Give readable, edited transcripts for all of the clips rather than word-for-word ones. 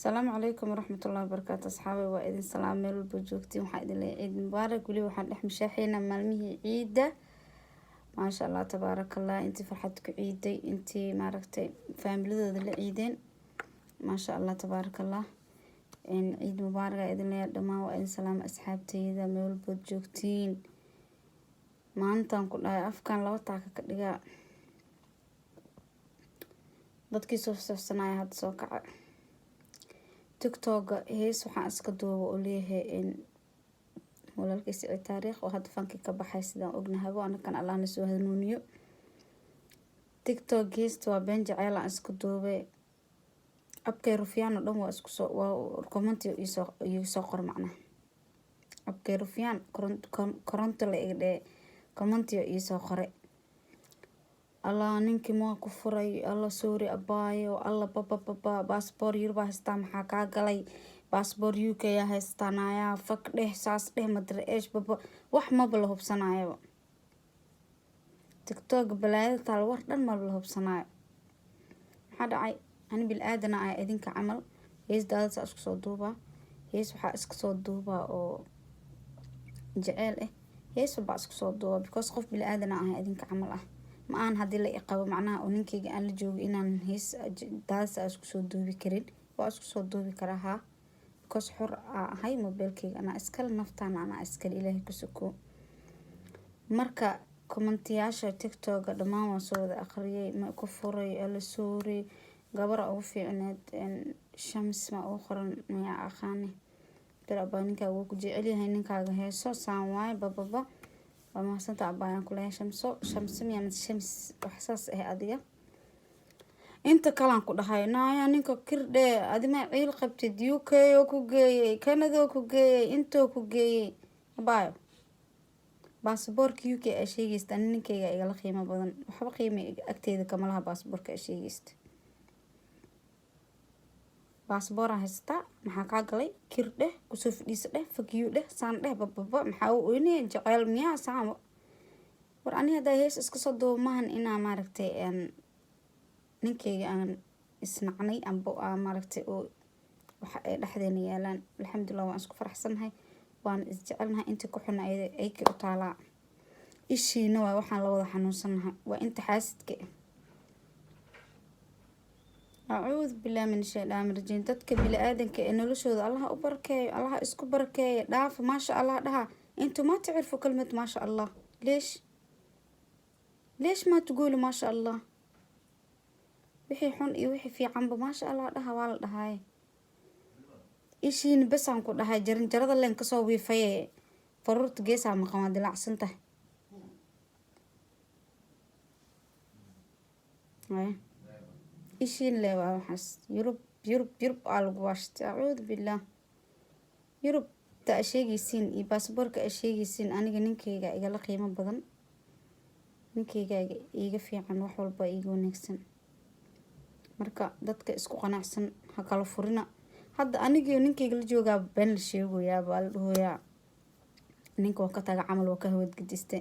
Asalaamu calaykum waraxmatullahi wabarakaatu. Asxaabay, waa idin salaam meel walba joogtiin. Waxaa idin leeyahay ciid mubaarak. Weli waxaan dhex mashaaxeynaa maalmihii ciidda. Maasha Allah, tabaarakallah. Intii farxad ku ciiday, intii maaragtay faamiladooda la ciideen, maasha Allah, tabaarakallah. Ciid mubaarak aa idin leeyahay dhammaan. Waa idin salaama asxaabteyda meel walbood joogtiin. Maalintaan ku dhahay afkan laba taaka ka dhigaa. Dadkii soo safsanaya hadda soo kaca. TikToka hees waxaan iska duuba oo leeyahay walaalkii Siciid Taariikh, oo hadda fankii ka baxay sidaan ognahabo. Anakan Allahna soo hanuuniyo. TikTok heesta waa been jaceyl aan iska duubay. Abkay Rufyaan oo dhan waa isku soo, waa comment iisoo iigu soo qor. Macnaha abkay Rufyaan koronto la iga dhee, comment iisoo qore. Allah, ninkii maa ku furay? Allah, sorry abaayo. Allah, babababa, baasboor Yurubaa haystaa, maxaa kaa galay? Baasboor UK yaa haystaa, naayaa fuck dheh, saas dheh, madre eesh baba. Wax maba la hubsanaayaba. TikTok balaayada taal, war dhan maba la hubsanaayo. Maxaa dhacay? Ani bil aadana ah idinka camal. Hees daadasa isku soo duubaa, hees waxaa iska soo duubaa oo jeceel ah, hees walbaa isku soo duubaa, because qof bil aadana ah idinka camal ah. Ma ahan haddii la iqabo, macnaha oo ninkeyga aan la joogo, inaan hees daadasa isku soo duubi karin. Waa isku soo duubi karaa haa, because xor aa ahay. Mobeelkeyga anaa iskale, naftaana anaa iskale, Ilaahay ku soko. Marka commentiyaasha TikToka dhammaan waan soo wada aqriyay. Ma ku furay? Ala, sorry. Gabara ugu fiicneed, Shams ma ugu qoran, miyaa aqaani bir. Abaa, ninkaaga wuu ku jecelyahay, ninkaaga heeso saan waaye, bababa. Waa mahadsanta abaayaan kuleeyahay. Shamso, Shamso miyaa mise Shams, wax saas ah. Adiga inta kalaan ku dhahay, naaya ninka kirdhe, adima ciil qabtid? UK oo ku geeyey, Canada oo ku geeyey, intoo ku geeyey. Abaayo, baasaboorka UK aa sheegaysta, ani ninkeyga igala qiimo badan. Waxba qiima agteeda kama laha baasaboorka aa sheegaysta. Baasaboora haystaa, maxaa kaa galay? Kir dheh, kusoo fadhiisa dheh, fuck you dheh, saan dheh, bababa. Maxaa u oynaya? Jeceyl miyaa saan? War ani haddaa hees iska soo duuba, maahan inaa maaragtay ninkeyga aan isnacnay amba aa maaragtay oo waxa ay dhexdeena yaalaan. Alxamdulilah, waan isku faraxsanahay, waan isjecelnahay. Intii ku xuna aykay u taalaa. Ishiina waa waxaan la wada xanuunsanahay, waa inta xaasidka ah. Acuudu billahi min shaydaani rajiim. Dadka bini-aadanka ee noloshooda Allaha u barakeeyo, Allaha isku barakeeyo. Dhaafa, maasha Allah dhaha. انتو ما تعرفوا كلمة ما شاء الله. ليش ليش ما تقولوا ما شاء الله؟ Wixii xun iyo wixii fiicanba maasha Allah dhaha, waa la dhahaye. Ishiina besaan ku dhahay, jaranjarada leen kasoo wiifaye, faruurta geesaa maqan, waa dilaacsan tahay. Ishiin le waa waxaas. Yurub, Yurub, Yurub aa lagu waashtay. Acuudu billaah. Yurub ta a sheegaysiin iyo baasaboorka a sheegaysiin, aniga ninkeyga igala qiimo badan, ninkeyga iiga fiican, wax walba iiga wanaagsan. Marka dadka isku qanacsan ha kala furina. Hadda anigii ninkeyga la joogaa been la sheegoyaa, baa la dhahoyaa ninka waa ka taga camal, waa ka hawadgediste.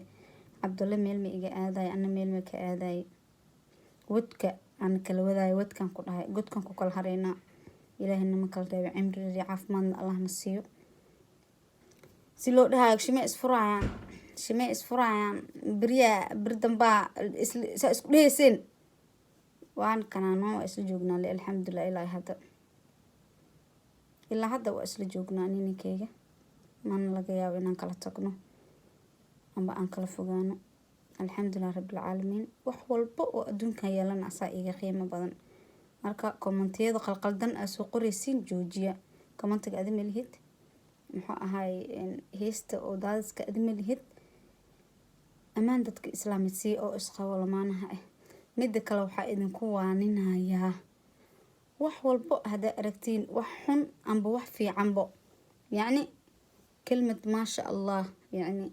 Cabdulle meel ma iga aadayo, ana meel ma ka aadayo. Wadka aan kala wadaayo, wadkan ku dhahay, godkan ku kala hareynaa. Ilaahayna ma kala reebay. Cimri caafimaadna Allahna siiyo. Si loo dhahayo, shimee isfurayaan, shimee isfurayaan, beriyaa beri dambaa saa isku dheheyseen. Waan kanaano, waa isla joognaa le, alxamdulilah. Ilaa hadda, ilaa hadda waa isla joognaa ninkeyga. Mana laga yaabo inaan kala tagno amba aan kala fogaano. Alxamdulilah rabbilcaalamiin. Wax walba oo adduunkan yeelana asaa iiga qiimo badan. Marka commentiyada qalqaldan aa soo qoreysiin joojiya. Commentiga adi ma lihid, muxuu ahaay, heesta oo daadiska adi ma lihid. Ammaan dadka islaamid sii oo isqabo lamaanaha ah. Mida kale, waxaa idinku waaninayaa, wax walbo haddaa aragtiin, wax xun amba wax fiicanbo, yacni kelmad maasha Allah, yacni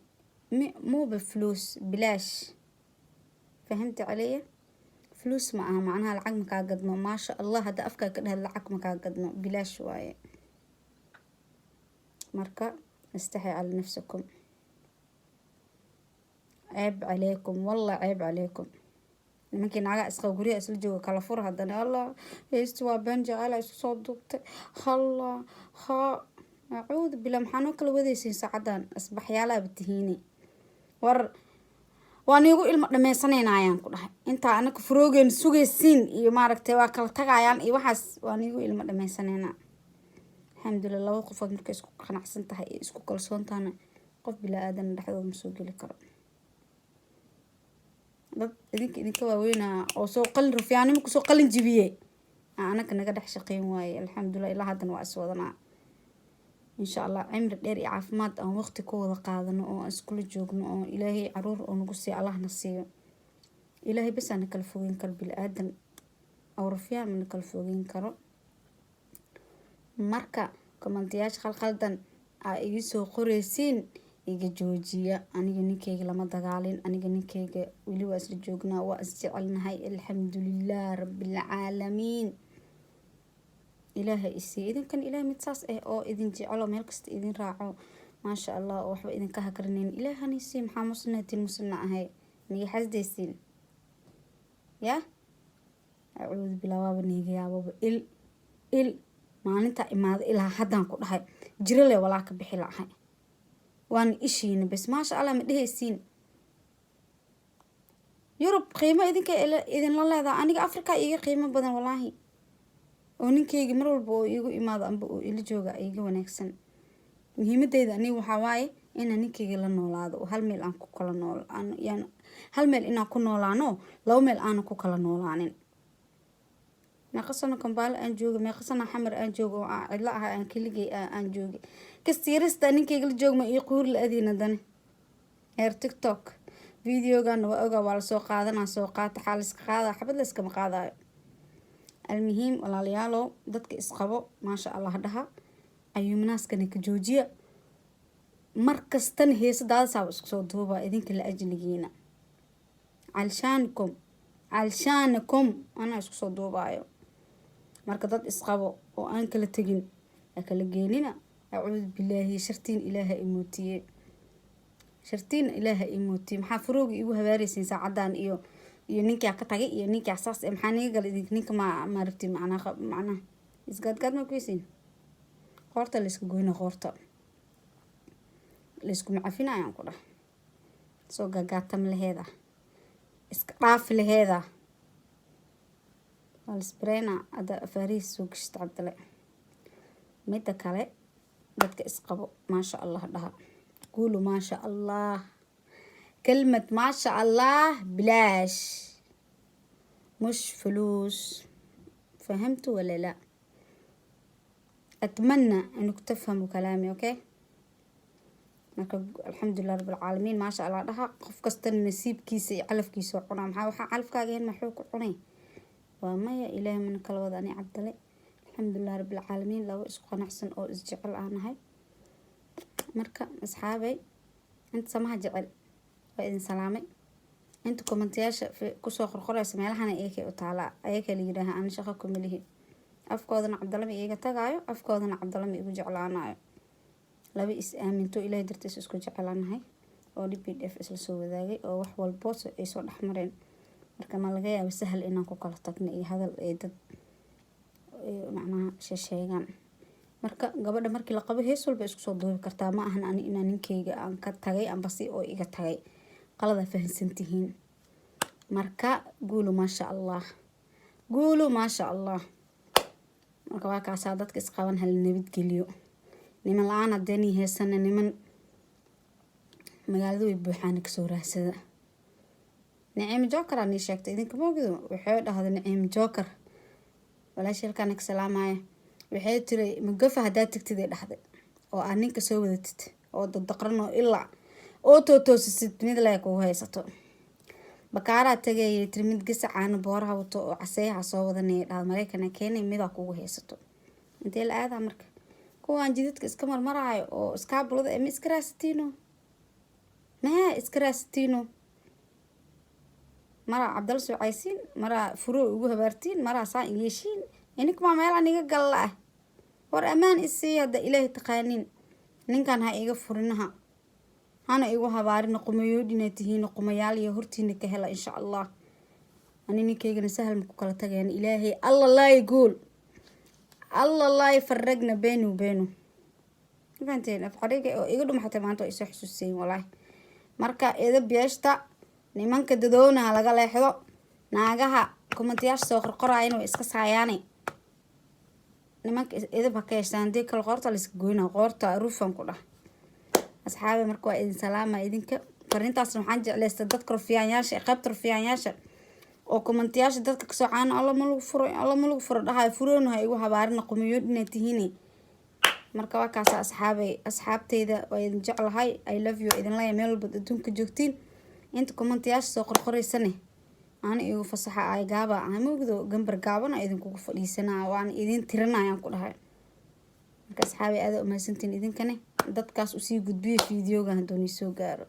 muuba fuluus bilaash. Fahamta caleya? Fuluus ma aha, macnaha lacag makaa gadmo. Maasha Allah hadda afkaa ka dhahad, lacag makaa gadmo, bilaash waaye. Marka istaxi cala nafsakum. Ceeb calaykum, wallah ceeb calaykum. Nimankii naagaa isqaba, guryaha isla jooga, kala fur. Haddana Allah, heesti waa been, jecela isku soo duubtay. Halla ha, acuudu billah, maxaa noo kala wadaysiin saacadan? Asbaxyaalaaba tihiini. War waa niigu ilmo dhameysanaynaayaan ku dhahay. Intaa anaka furoogeen sugaysiin iyo maaragtay waa kala tagayaan iyo waxaas, waa niigu ilmo dhameysanaynaa. Alxamdulilah, laba qofood markay isku qanacsan tahay iyo isku kalsoon tahana, qof bilaa aadana dhexdooda ma soo geli karo. Dad idinka idinka waaweynaa oo soo qalin, rufyaanimo kusoo qalin jibiye, anaka naga dhex shaqeyn waaye. Alxamdulilah, ilaa haddana waa iswadanaa. Insha Allah cimri dheer iyo caafimaad aan waqti ku wada qaadano oo aan iskula joogno, oo Ilaahay caruur oo nagu siiyo, Allahna siiyo. Ilaahay bas aana kala fogeyn karo, bili aadan oo rufyaan mana kala fogeyn karo. Marka commentiyaasha khalkhaldan aa iga soo qoreysiin, iga joojiya. Aniga ninkeyga lama dagaalin. Aniga ninkeyga weli waa isla joognaa, waa isjecelnahay. Alxamdulilah rabbilcaalamiin. Ilaaha isiiya, idinkan Ilaah mid saas ah oo idin jecelo, meel kasta idin raaco, maasha Allah, oo waxba idinka hakaranayn Ilaahana isiiya. Maxaa musnatin muslimna ahay niga xasdaysiin ya? Acuudu billah, waaba niiga yaababa. Il il maalintaa imaada ilaa haddaan ku dhahay jirale walaa ka bixi lahay. Waana ishiina bes, maasha Allah, ma dhehaysiin? Yurub qiimo idinka idinla leedaha, aniga Africa iiga qiimo badan walaahi, oo ninkeyga mar walba oo iigu imaado amba oo ila jooga iiga wanaagsan. Muhiimadeyda aniga waxaa waaye inaan ninkeyga la noolaado oo hal meel aan ku kala nool, yaan hal meel inaan ku noolaano, laba meel aanan ku kala noolaanin. Meeqa sano Kambaale aan jooga, meeqa sano Xamar aan jooga, oo aan cidlo ahay, aan keligay aan joogay. Kasta yarista ninkeyga la joog ma ii quuri la adiina dane. Heer TikTok videogana waa ogaa, waa lasoo qaadanaa. Soo qaata, xaa layska qaada? Xabad layskama qaadayo. Almuhiim, walaalayaalow, dadka isqabo maasha Allah dhaha, ayuumnaaskana ka joojiya. Mar kastana heesa daadasaaba isku soo duubaa idinka la ajligiina, calshaankum calshaanakum anaa isku soo duubaayo. Marka dad isqabo oo aan kala tegin ha kala geenina. Acuudu bilaahi, shartiin Ilaaha imootiye, shartiin Ilaaha imootiye. Maxaa furooga igu habaaraysiin saacadan? Iyo ninkaa ka tagay iyo ninkaa saas, maxaa niga gala idink? Ninka ma rabtiin? Macnaha isgaadgaad ma kuysiin? Qoorta layska goyna, qoorta layskuma cafinayaan ku dhah. Soo gaagaatam laheeda, iska dhaafi laheeda, waa lisbareyna. Hadda afaarihiis soo gashta Cabdale. Midda kale, dadka isqabo maasha Allah dhaha. Guulu maasha Allah, kelmad maasha Allah bilaash, مش فلوس. فهمتوا ولا لا؟ أتمنى أنك تفهموا كلامي. Okay, marka alxamdulilah rabbilcaalamiin, maasha Allah dhaha. Qof kastana nasiibkiisa iyo calafkiisa cunaa. Maxaa waxaa calafkaaga ahayn maxuu ku cunay? Waa maya. Ilaahay mana kala wada. Ani Cabdale, alxamdulilah rabbilcaalamiin, laba isku qanacsan oo isjecel aan nahay. Marka asxaabay, inta samaha jecel waa idin salaamay. Inta commentiyaasha kusoo qorqoraysa meelahana iyakay u taalaa, ayaka la yidhaaha. Ana shaqo kuma lihi. Afkoodana Cabdalama iiga tagaayo, afkoodana Cabdalama igu jeclaanayo. Laba is aaminto, Ilaahay dartiis isku jecelaanahay, oo dhib iyo dheef isla soo wadaagay, oo wax walbo ay soo dhexmareen. Marka ma laga yaabo sahal inaan ku kala tagno iyo hadal ay dad macnaha sheesheegaan. Marka gabadha markii la qabo hees walba isku soo duubi kartaa. Ma ahan ani inaan ninkeyga aan ka tagay amba si oo iga tagay. Qalada fahansantihiin. Marka guulu maasha Allah, guulu maasha Allah. Marka waa kaasaa, dadka isqaban hala nabadgeliyo. Niman la-aan hadeenii heesana, niman magaalada way buuxaana, kasoo raadsada. Naciimo Joker aa nii sheegtay, idinka moogdo. Waxay dhahday Naciimo Joker, walaasha halkaana ka salaamaya, waxay tiri magafa haddaad tagtid ay dhahday oo aad ninka soo wadatid oo dadaqran oo ilaa oo tootoosisid, mid lee kugu haysato. Bakaaraa tagayay tiri, mid gasa caano booraha wato oo caseeyaha soo wadanaya dhahda, Maraykana keenay, midaa kugu haysato. Intee la aadaa? Marka kuwaan jidadka iska marmaraayo oo iskaabulada ma iska raasatiino? Maha iska raasatiino? Maraa Cabdala soo caysiin, maraa furo ugu habaartiin, maraa saa yeeshiin. Ininkumaa meelaa niga galla ah. War ammaan isii hadda Ilaahay taqaaniin. Ninkan ha iga furinaha, hana igu habaarina. Qumayoodhina tihiin, qumayaal iyo hortiina ka hela insha Allah. Ani ninkaygana sahal ma ku kala tagayaan. Ilaahay Alla laa يقول الله لا يفرقنا بيني وبينه. Fahanteen? Af Carabiga oo iga dhuma xataa maanta waa isoo xusuusayin, walaahi. Marka edab yeeshta, nimanka dadowna ha laga leexdo, naagaha commentiyaasha soo qorqoraayana way iska saayaane. Nimanka edab ha ka yeeshtaan, hadii kale qoorta la iska goynaa, qoorta rufan ku dhah. Asxaabi, marka waa idin salaama idinka. Fariintaasna waxaan jeclaystay dadka rufiyaanyaasha, qaybta rufiyaanyaasha oo commentiyaasha dadka kasoo caana, "Alla ma lagu furay, Alla ma lagu furo," dhahayo. Furoona ha igu habaarina, qumiyood inaad tihiin. Marka waa kaasa, asxaabay, asxaabteyda waa idin jeclahay. I love you idin leeyahay meel walbaad adduunka joogtiin. Inta commentiyaasha soo qorqoreysane, ana igu fasaxa ay gaaba amogdo gambar gaabana idinkugu fadhiisanaa, waan idin tirinayaan ku dhahay. Marka asxaabay, aada umahadsantiin idinkane. Dadkaas usii gudbiyo videoga hadduu nii soo gaaro.